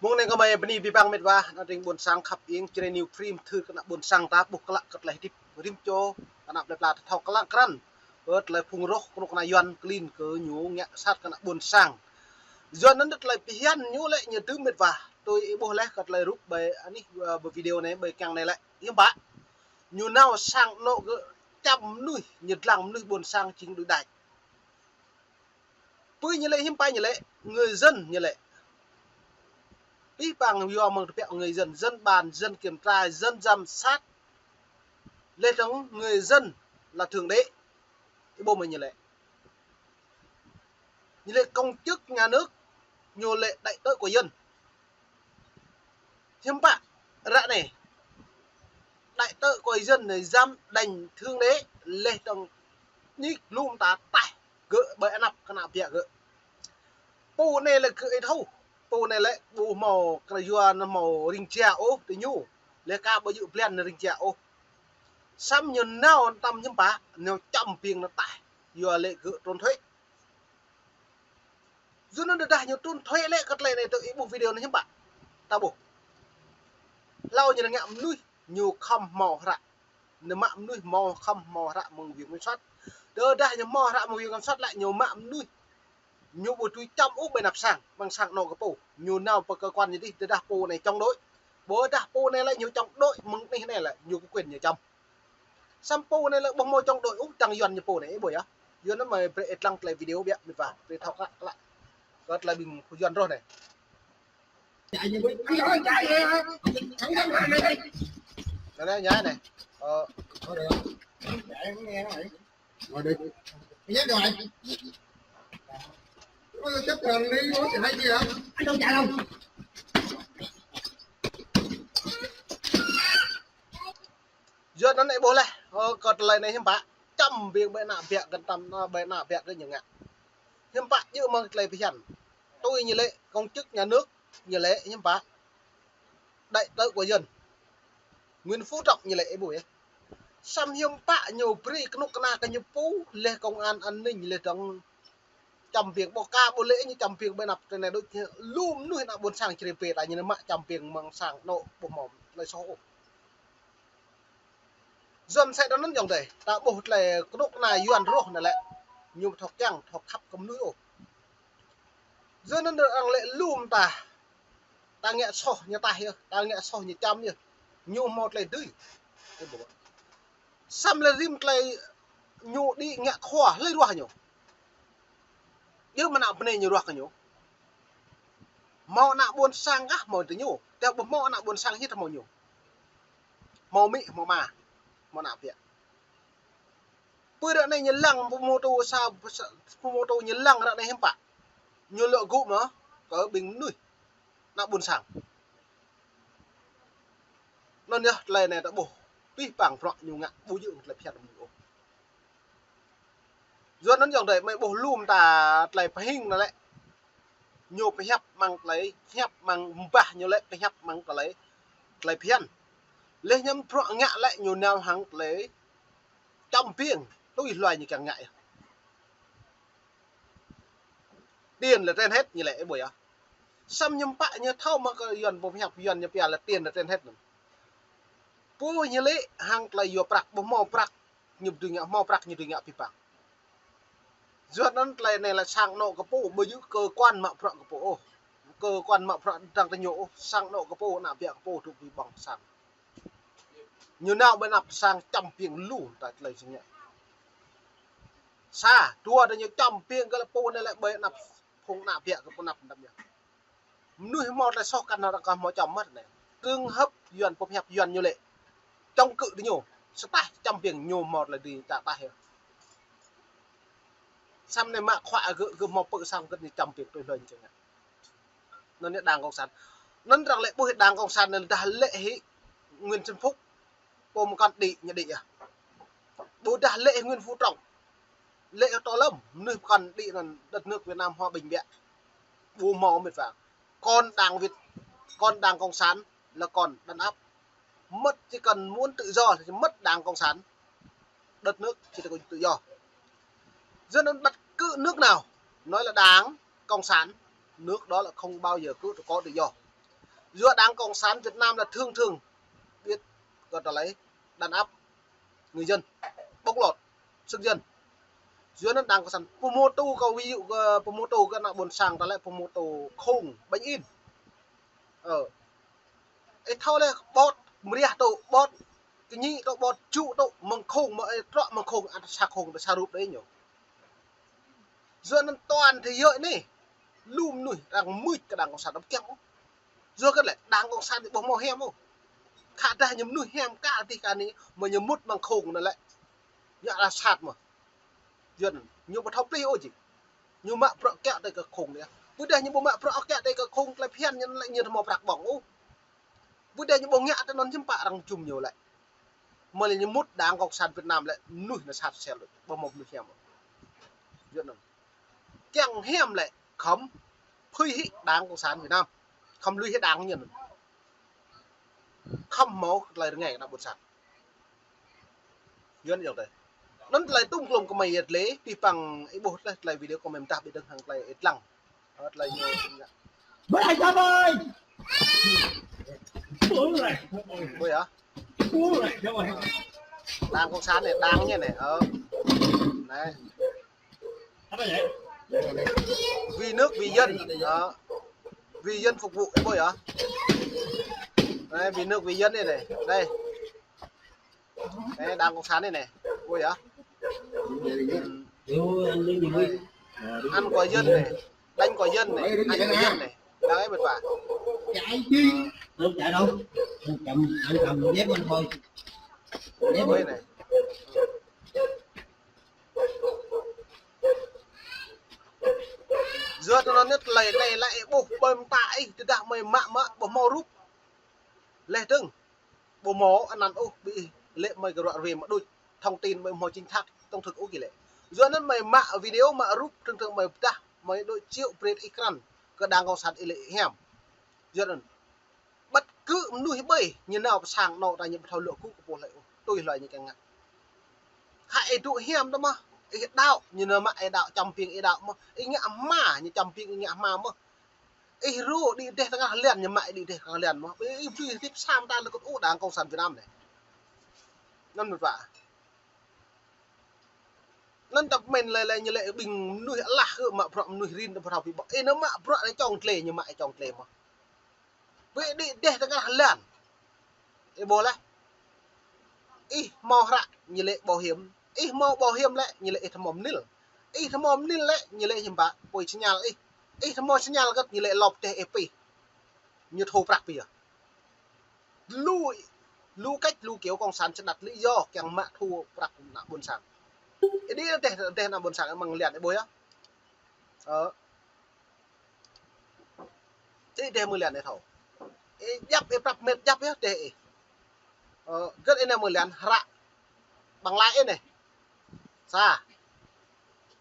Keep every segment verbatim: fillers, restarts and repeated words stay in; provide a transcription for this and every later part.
Mơ̆ng anai kơmơi bơni abih bang met wa, ană tring ƀôn sang khăp ing, čre niu phrim thưr kơ ană ƀôn sang ta ƀuh klă kơ tơlơi hơdip rĭm čô, kơ ană plơi pla ta thâo klă krăn, kơ tơlơi phung roh kơnuk kơna Yuan klin kơ ñu ngă sat kơ ană ƀôn sang. Yuan anŭn tơlơi phiăn ñu lĕ ñu tŭ met wa, tui ih ƀuh leh kơ tơlơi rup ƀơi anih, ơ, ƀơi video anai, ƀơi kiăng anai lĕ. Hiư̆m pă? Ñu nao sang anŏ gơ̆ čăm mơnuih, ñu dlăng mơnuih ƀôn sang jing đuaĭ đač. Pui ñu lĕ hiư̆m pă ñu lĕ, người dân ñu lĕ. Abih bang yua mơ̆ng tơbiă người dân, dân bàn, dân kiểm tra, dân giám sát. Leh dơ̆ng người dân là thượng đế. Ih ƀuh mơ̆ ñu lĕ. Ñu lĕ công chức nhà nước, ñu lĕ đại tớ của dân. Hiư̆m pă ră anai. Đại tớ của dân anai dăm đañ thượng đế leh dơ̆ng nik lum ta taih gơ̆ ƀơi anăp kơ ană biă gơ̆. Pô anai lĕ gơ̆ ih thâo. Pô anai lĕ ƀu hmâo kơ yua anŭn hmâo ring jia ôh tơ ñu. Leh ka ƀu djơ̆ blan ring jia ôh. Samơ̆ ñu nao tăm hiư̆m pă, nao čăm ƀing anŭn taih. Yua lĕ gơ̆ trốn thuế. Yua anŭn tơdah ñu trốn thuế lĕ kơ tơlơi anai tơ ih ƀuh video anai hiư̆m pă. Ta ƀuh. Hlâo ñu ngă mơnuih, ñu khŏm hmâo hră. Ñu mă mơnuih hmâo khŏm hmâo hră mơ̆ng viện kiểm soát. Tơdah ñu hmâo hră mơ̆ng viện kiểm soát lĕ ñu mă mơnuih. Ñu ƀu tui čăm ôh ƀơi anăp sang, mơ̆ng sang anŏ kơ pô. Ñu nao pơ cơ quan ñu dih, tơdah pô anai chống đối. Ƀôdah pô anai lĕ ñu chống đối mơ̆ng anih anai lĕ, ñu có quyền ñu čăm. Samơ̆ pô anai lĕ ƀu hmâo chống đối ôh, dăng Yuan ñu pô anai, ih ƀuh yơh. Yuan anŭn mơi brơi ih lăng tơlơi video biă, met wa, brơi thâo klă, klă. Kơ tơlơi ƀing Yuan roh anai. Anai, anai, anai. Ờ. Yua anŭn ih ƀuh leh, ơ, kơ tơlơi anai hiư̆m pă, čăm ƀing ƀơi ană biă gơ̆ tăm, ơ, ƀơi ană biă gơ̆ ñu ngă. Hiư̆m pă djơ̆ mơ̆ng tơlơi phiăn. Tui ñu lĕ công chức nhà nước, ñu lĕ hiư̆m pă. Đại tớ của dân. Nguyễn Phú Trọng ñu lĕ ih ƀuh yơh. Samơ̆ hiư̆m pă ñu brơi kơnuk kơna kơ ñu pô, leh công an an ninh leh dơ̆ng čăm ƀing ƀôdah ƀu lĕ ñu čăm ƀing ƀơi anăp tơ anai đôč lum mơnuih ană ƀôn sang čre pê ta ñu mă čăm ƀing mơ̆ng sang anŏ ƀu hmâo tơlơi soh ôh. Yua mơsĕ anŭn yơh dêh, ta ƀuh tơlơi kơnuk kơna Yuan roh anai lĕ, ñu thâo kiăng, thâo khăp kơ mơnuih ôh. Yua anŭn arăng lĕ lum ta, ta ngă soh ñu taih yơh, ta ngă soh ñu čăm yơh, ñu hmâo tơlơi dưi. Samơ̆ lĕ rĭm tơlơi ñu đĭ ngă khua hlơi ruah ñu. Djơ̆ mơ̆ ană bơnai ñu ruah kơ ñu. Hmâo ană ƀôn sang kah hmâo tơ ñu. Tơdah ƀu hmâo ană ƀôn sang hĭ hmâo ñu. Hmâo amĭ, hmâo ama, hmâo ană biă. Pơ ră anai ñu lăng pơmôtô sa, sa, pơmôtô ñu lăng ră anai hiư̆m pă. Ñu lŏ gŭ mơ̆ kơ ƀing mơnuih ană ƀôn sang. Anŭn yơh tơlơi anai ta ƀuh. Abih bang bruă ñu ngă ƀu djơ̆ tơlơi phiăn mơ̆ng ôh. Yua anŭn yơh dêh mơi ƀuh lum ta tơlơi pơhing anai lĕ. Ñu pơhiăp mơ̆ng tơlơi, pơhiăp mơ̆ng mbah ñu lĕ, pơhiăp mơ̆ng tơlơi, tơlơi phiăn. Leh ñu bruă ngă lĕ ñu nao hăng tơlơi čăm ƀing, tui hluai ñu kiăng ngă yơh. Tiền là trên hết ñu lĕ ih ƀuh yơh. Samơ̆ hiư̆m pă ñu thâo mơ̆ kơ Yuan pơhiăp Yuan ñu pia là tiền là trên hết anŭn. Pô ñu lĕ hăng tơlơi yua prăk, ƀu hmâo prăk, ñu dưi ngă, hmâo prăk ñu dưi ngă abih bang. Yua anŭn tơlơi anai lĕ sang anŏ kơ pô, ƀu djơ̆ cơ quan mă bruă kơ pô ôh. Cơ quan mă bruă dơ̆ng tơ ñu ôh, sang anŏ kơ pô, ană biă kơ pô, tŭ ƀing ƀôn sang. Ñu nao ƀơi anăp sang čăm ƀing lu ta tơlơi sơngă. Sa, dua ta ñu čăm ƀing kơ lĕ pô anai lĕ ƀơi anăp phung ană biă kơ pô anăp đăm yơh. Mơnuih hmâo tơlơi soh kăn arăng kơ hmâo čăm mơ̆t anai. Trường hợp Yuan pơhiăp Yuan ñu lĕ. Chống cự tơ ñu. Sa taih čăm ƀing ñu hmâo tơlơi dưi čă taih yơh. Samơ̆ anai mă khua gơ̆, gơ̆ hmâo pơ̆ sang gơ̆ ñu čăm ƀing tui hluai ñu čang ngă. Anŭn yơh Đảng Cộng sản. Anŭn arăng lĕ ƀuh Đảng Cộng sản anŭn dah lĕ hĭ Nguyễn Xuân Phúc. Pô mơkăn đĭ ñu đĭ yơh. Ƀôdah lĕ Nguyễn Phú Trọng. Lĕ tô lơ̆m, mơnuih mơkăn đĭ anŭn đất nước Việt Nam hòa bình biă. Ƀu hmâo mĕt wa. Con Đảng Việt, con Đảng Cộng sản là con đàn áp. Mất chỉ cần muốn tự do thì mất Đảng Cộng sản. Đất nước chỉ có tự do. Cho nên bất cứ nước nào nói là Đảng Cộng sản, nước đó là không bao giờ cứ có tự do. Yua Đảng Cộng sản Việt Nam là thường thường biết có tơlơi đàn áp người dân, bóc lột, sức dân. Yua anŭn Đảng Cộng sản pơhmutu kơ ví dụ kơ pơhmutu kơ ană ƀôn sang ta lĕ pơhmutu khŏng ƀañ in. Ơ. Ih thâo lĕ ƀot mriah tŭ, ƀot kơñĭ tŭ, ƀot čŭ tŭ, mơ̆ng khŏng, mơ̆ng ih trŏ mơ̆ng khŏng, ăt sa khŏng, ăt sa rup đơi ñu. Yua anŭn toàn thế giới anai, lu mơnuih arăng mưč kơ Đảng Cộng sản đăm kiăng ôh. Yua kơ lĕ Đảng Cộng sản ƀu hmâo hiam ôh. Khă dah ñu mơnuih hiam kă tih kơ anai, mơ̆ ñu mŭt mơ̆ng khŏng anŭn lĕ ñu arăng sat mơ̆. Yua anŭn ñu ƀu thâo plih ôh jing. Ñu mă bruă kiăng tơi kơ khŏng anai. Ƀu dah ñu ƀu mă bruă kiăng tơi kơ khŏng, tơlơi phiăn ñu lĕ ñu ƀu hmâo prăk ƀơ̆ng ôh. Ƀu dah ñu ƀu ngă tơ anŭn hiư̆m pă arăng jum ñu lĕ. Mơ̆ lĕ ñu mŭt Đảng Cộng sản Việt Nam lĕ mơnuih anŭn sat sel đôč, ƀu hmâo mơnuih hiam. Yua anŭn kiăng hiam lĕ khŏm phui hĭ Đảng Cộng sản Việt Nam. Khŏm lui hĭ Đảng ñu anŭn. Khŏm hmâo tơlơi rơngai kơ ană ƀôn sang. Yua anŭn yơh tơi. Anŭn tơlơi tŭm klum kơ mơi yơh lĕ, pih păng ih ƀuh tơlơi video kơ mơi mơdah ƀiă dơ̆ng hăng tơlơi ih lăng. Ơ, tơlơi ñu ngă. Ƀuh yơh. Đảng Cộng sản anai, Đảng ñu anai. Ơ. Anai. Vì nước, vì dân. Ơ. Vì dân phục vụ, ih ƀuh yơh. Anai, vì nước, vì dân anai. Anai. Anai, Đảng Cộng sản anai. Ƀuh yơh. Ơ. Ăn của dân anai, đánh của dân anai, hại của dân anai. Đang ấy mệt vả. Chạy chứ. Đâu chạy đâu. Anh cầm, anh cầm dép anh thôi. Dép anh thôi. Anai. Yua anŭn tơlơi anai lĕ ih ƀuh ƀơi mơta ih, tơdah mơi mă mă ƀu hmâo rup. Leh dơ̆ng. Ƀu hmâo anăn ôh, ƀing ih lĕ mơi kơ ruă ruê mă đôč. Thông tin mơi ƀu hmâo chính xác, trung thực ôh kơ lĕ. Yua anŭn mơi mă video mă rup trưng trưng mơi pơdah, mơi đôč triệu brơi ih krăn kơ Đảng Cộng sản ih lĕ hiam. Yua anŭn bất cứ mơnuih ƀơi ñu nao pơ sang anŏ ta ñu ƀu thâo lŏ gŭ kơ pô hlơi ôh. Tui hlơi ñu kiăng ngă. Khă ih dŏ hiam tơ mơ̆, ih đaŏ, ñu nao mă ih đaŏ, čăm ƀing ih đaŏ mơ̆. Ih ngă hma, ñu čăm ƀing ih ngă hma mơ̆. Ih rŭ đĭ dêh tơngah lăn ñu mă ih đĭ dêh tơngah lăn mơ̆. Ih, ih ƀu hơdip sa mơta lơkŭt ôh Đảng Cộng sản Việt Nam anai. Anŭn mơ̆n pă. Anŭn ta pơmĭn lĕ, lĕ ñu lĕ ƀing mơnuih alah kơ mă bruă mơnuih rin ta ƀu thâo ƀu ƀuh. Ih nao mă bruă anai čŏng tlê, ñu mă ih čŏng tlê mơ̆. Ƀu đĭ dêh tơngah lăn. Ih ƀuh lĕ. Ih hmâo hră ñu lĕ bảo hiểm. Ih hmâo bảo hiểm lĕ ñu lĕ ih tơ hmâo mơnil. Ih tơ hmâo mơnil lĕ ñu lĕ hiư̆m pă pui signal ih. Ih tơ hmâo signal kơt ñu lĕ lŏp dêh ih pih. Ñu thu prăk pih yơh. Lu, lu cách, lu kiểu cộng sản sơnat lý do kiăng mă thu prăk ană ƀôn sang. Ih đĭ dêh, dêh ană ƀôn sang mơ̆ng lăn ih ƀuh yơh. Ơ. Ih dêh mơ̆ng lăn ih thâo. Ih djăp ih prăp mĕt djăp yơh dêh ih. Ơ, gơ̆t ih nao mơ̆ng lăn hră. Bằng lái ih anai. Sa.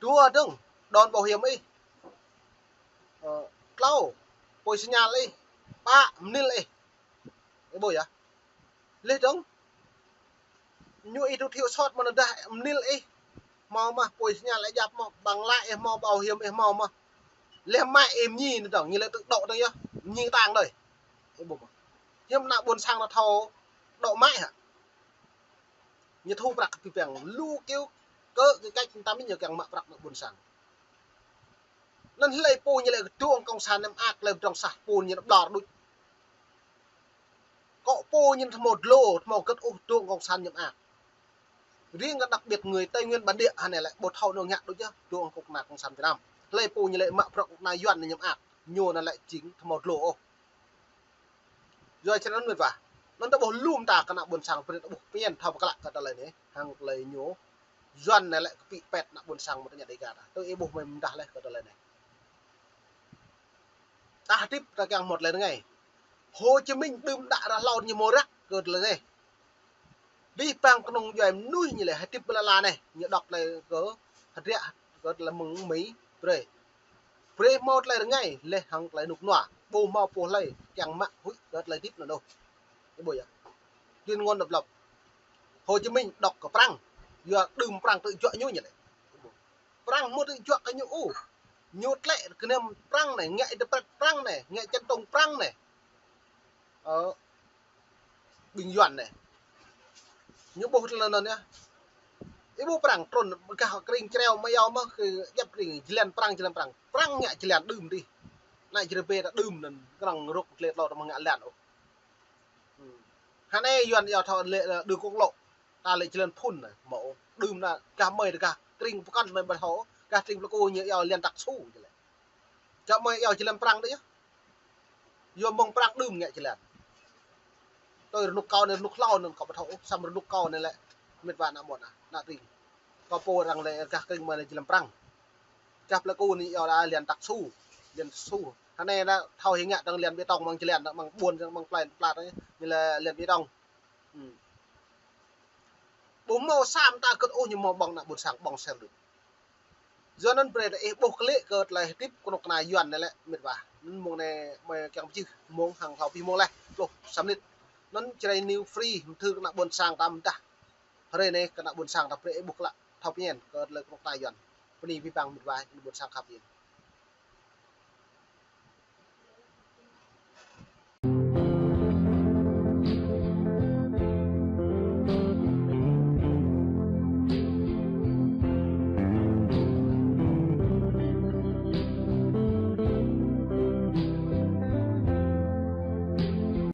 Dua dơ̆ng, đòn bảo hiểm ih. Ơ, klâo, pui signal ih. Pă, mơnil ih. Ih ƀuh yơh. Leh dơ̆ng. Ñu ih dŏ thiếu sót mơ̆n dah mơnil ih. Hmâo mơ̆, pui signal ih djăp mơ̆, bằng lái ih hmâo, bảo hiểm ih hmâo mơ̆. Leh mă ih mơñi anai dơ̆ng, ñu lĕ tơ̆ dŏ dơ̆ng yơh. Mơñi tang đơi. Ih ƀuh mơ̆. Hiư̆m ană ƀôn sang ta thâo dŏ mă hă. Ñu thu prăk kơ pih păng lu kiểu kơ, kơ cách tăm ñu kiăng mă prăk ană ƀôn sang. Anŭn hlơi pô ñu lĕ kơ dŏ hăng cộng sản ñu mơak, hlơi pơdrŏng sah pô ñu lĕ ƀlŏr đôč. Kơ pô ñu tơ hmâo dlô, tơ hmâo gơ̆t ôh dŏ hăng cộng sản ñu mơak. Riêng kơ đặc biệt người Tây Nguyên bản địa hă anai lĕ ƀu thâo nao ngă đôč yơh, dŏ hăng cộng, ană cộng sản Việt Nam. Hlơi pô ñu lĕ mă bruă kơ ană Yuan ñu mơak, ñu anŭn lĕ jing tơ hmâo dlô ôh. Yua črăn anŭn mĕt wa. Anŭn ta ƀuh lŏm ta kơ ană ƀôn sang, brơi ta ƀuh pơñen thâo pơklă kơ tơlơi anai. Hăng tơlơi ñu. Yuan anai lĕ kơpĭ pĕt ană ƀôn sang mơ̆ tơña Dega ta. Tui ih ƀuh mơi mơdah leh kơ tơlơi anai. Ta hơdip ta kiăng hmâo tơlơi rơngai. Hồ Chí Minh đưm đă ră hlâo ñu hmâo răk kơ tơlơi anai. Pih păng kơnung djuai mơnuih ñu lĕ hơdip ƀơi lŏn anai, ñu dŏ tơlơi kơ hơdră kơ tơlơi mơ̆ng Mi brơi. Brơi hmâo tơlơi rơngai, leh hăng tơlơi rơnŭk rơnua. Ƀu hmâo pô hlơi kiăng mă huĭ kơ tơlơi hơdip anŭn ôh. Ih ƀuh yơh. Tuyên ngôn độc lập. Hồ Chí Minh dŏ kơ Prăng. Yua đưm Prăng tơjuă ñu ñu lĕ. Prăng hmâo tơjuă kơ ñu ôh. Ñu tlĕ kơnăm Prăng anai, ngă interpret Prăng anai, ngă chân dung Prăng anai. Ơ, ƀing Yuan anai. Ñu ƀuh tơlơi anŭn yơh. Ih ƀuh prăng trŭn gah kring čreo mơyâo mơ̆ kơ djăp kring jơlan prăng, jơlan prăng. Prăng ngă jơlan đưm dih. Anai jrê bê ta đưm anŭn, krăng rŭk tlê tlâo ta mơ̆ng ngă lan ôh. Hmm. Hơnai Yuan yua thâo lĕ, ơ, đưm kông lŏ. Ta lĕ jơlan phŭn anai, mơ̆ ôh. Đưm anai, gah mơi, gah kring pơkŏn mơi ƀu thâo, gah kring plơi ku ñu yua lan tăk su jơlan. Čă mơi yua jơlan prăng dih yơh. Yua mơ̆ng prăng đưm ngă jơlan. Tui rơnŭk kâo anai, rơnŭk hlâo anŭn kâo ƀu thâo ôh, samơ̆ rơnŭk kâo anai lĕ, mĕt wa ană ƀôn, ană tring. Kâo pô arăng lĕ gah kring mơi lĕ jơlan prăng. Gah plơi ku anai yua lan tăk su, lan tăk su. Hơnai anai thâo hĭ ngă dơ̆ng lan bê tông mơ̆ng jơlan, mơ̆ng ƀuôn, mơ̆ng plơi pla anai, ñu lĕ lan bê tông. Hmm. Ƀu hmâo sa mơta kơt ôh ñu hmâo ƀơ̆ng ană ƀôn sang ƀơ̆ng sem đưm. Yua anŭn brơi ta ih ƀuh klĕ kơ tơlơi hơdip kơnuk kơna Yuan anai lĕ mĕt wa. Anŭn mông anai mơi kiăng pơjưh mông hăng hlâo pih mông laih, pluh sa mơnit. Anŭn Jrai News Free mơthưr kơ ană ƀôn sang ta mơdah. Hrơi anai kơ ană ƀôn sang ta brơi ih ƀuh klă thâo pơñen kơ tơlơi kơnuk kơna Yuan. Bơni abih bang mĕt wa, ană ƀôn sang khăp yơh.